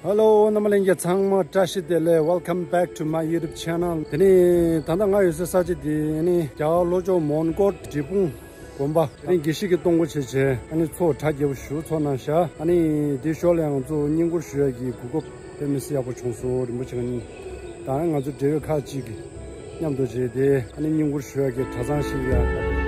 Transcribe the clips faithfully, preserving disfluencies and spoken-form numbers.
Hello རྣམ་པ་ལྷན་རྒྱས་ཚང་མ་བཀྲ་ཤིས་བདེ་ལེགས། Welcome back to my YouTube channel. དེ་ནི་ད་ལྟ་ང་ཡོད་སའི་ས་ཆ་དེ་ནི་རྒྱ་གར་ལྷོ་ཕྱོགས་མོན་གྷོ་འབྲས་སྤུངས་དགོན་པ། དེ་ནི་དགེ་བཤེས་ཀྱི་གཏོང་སྒོ་བྱས་བྱས་ཨ་ནི་ཚོགས་གྲ་རྒྱས་པོ་ཞིག་ཚོགས་གནང་བཞག་ཨ་ནི་དེ་ཞོར་ལ་ཡང་ང་ཚོ་བསྙེན་བཀུར་ཞུ་ཡག་གི་གོ་སྐབས་དཔེ་མི་སྲིད་ཡག་པོ་བྱུང་སོང་། རིན་པོ་ཆེ་གཉིས་དང་ང་ཚོ་འབྲེལ་ཡོད་ཁག་ཅིག་གིས་མཉམ་དུ་བྱས་ཏེ་ཨ་ནི་བསྙེན་བཀུར་ཞུ་ཡག་གི་གྲྭ་ཚང་ཞིག་ཡ།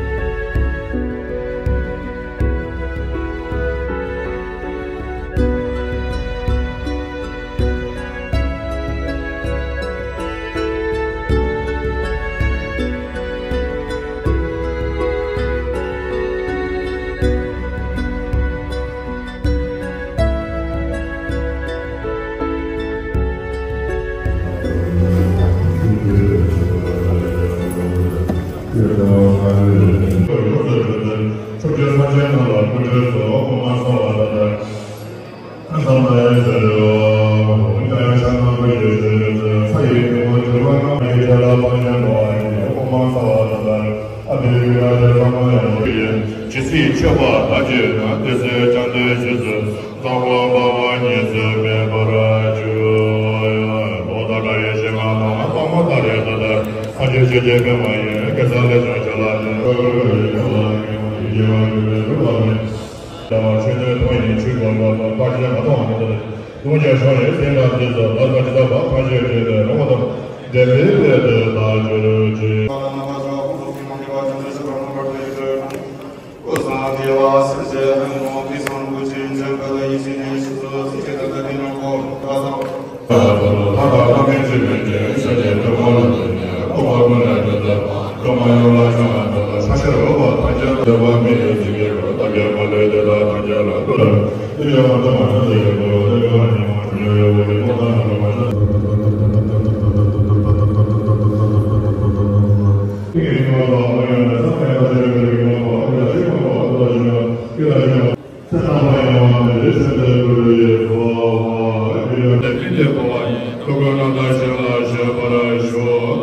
ཇི་སྲིད་མཆོད་པ་དག་བྱས་ན། དེ་སྲིད་བཅོམ་ལྡན་རྗེས་སུ་དག་པ་འབད་པ་ཉིད་དུ་མེད་པར་འགྱུར། ལོ་ཟླ་དགུ་ཡི་ཞིང་ཁམས་དང་། ཕག་མོ་ཏཱ་རེ་ཏ་ལྟར། ཐམས་ཅད་སྤྱོད་བྱེད་པདྨ་འོད། གེ་སར་ལས་བྱུང་ཆ་ལག་ནི། ཆོས་འདོད་ཐོབ་ཡིན་ཆོས་སྒྲུབ་པ་ལ། ཕར་ཕྱིན་མ་མཐོང་བ་ཉིད་དུ། ལྟུང་བྱེད་ཕྱོགས་ནི་སེམས་དང་བསྟུན་ཏོ། ལ་སོགས་ཇི་ལྟ་བ་ཕར་ཕྱིན་དྲན་ཏེ་རང་ངོ་ཐོབ། བདེ་བའི་སླད་དུ་བདག་གྱུར་ཅིག་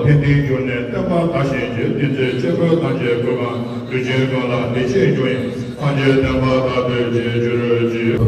ཕན་བདེའི་རྒྱུ་ནི་བསྟན་པ་དར་ཞིང་རྒྱས། བསྟན་འཛིན་ཆོས་གོས་ཐམས་ཅད་གོས་གང་། ལུས་ཅན་ཀུན་ལ་བདེ་སྐྱིད་འབྱུང་ཡི། ཐམས་ཅད་བསྟན་པ་དར་སྤེལ་བྱེད་གྱུར་ཅིག་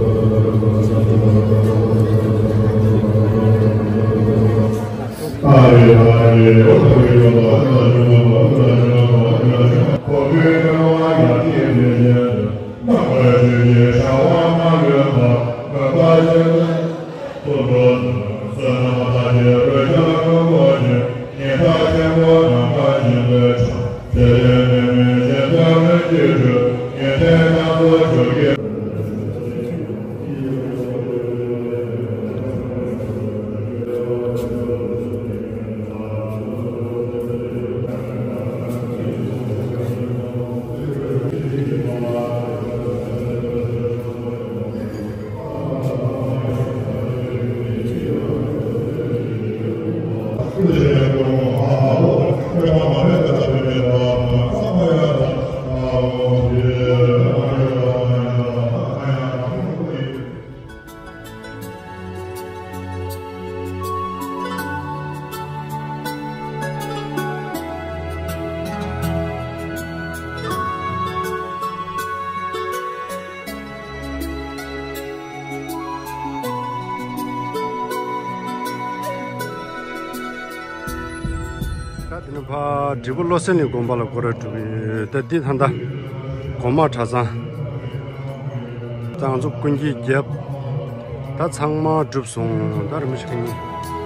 ད་དེ་ནས་ཕར་འབྲས་སྤུངས་བློ་གསལ་གླིང་དགོན་པ་ལ་སྐོར་ར་གྲུབ་ཡོད། ད་འདི་ད་ལྟ་གོང་མ་གྲྭ་ཚང་། ད་ང་ཚོ་ཀུན་མཁྱེན་རྒྱལ། ད་ཚང་མ་གྲུབ་སོང་། ད་རིན་པོ་ཆེ་གི་ཉིན།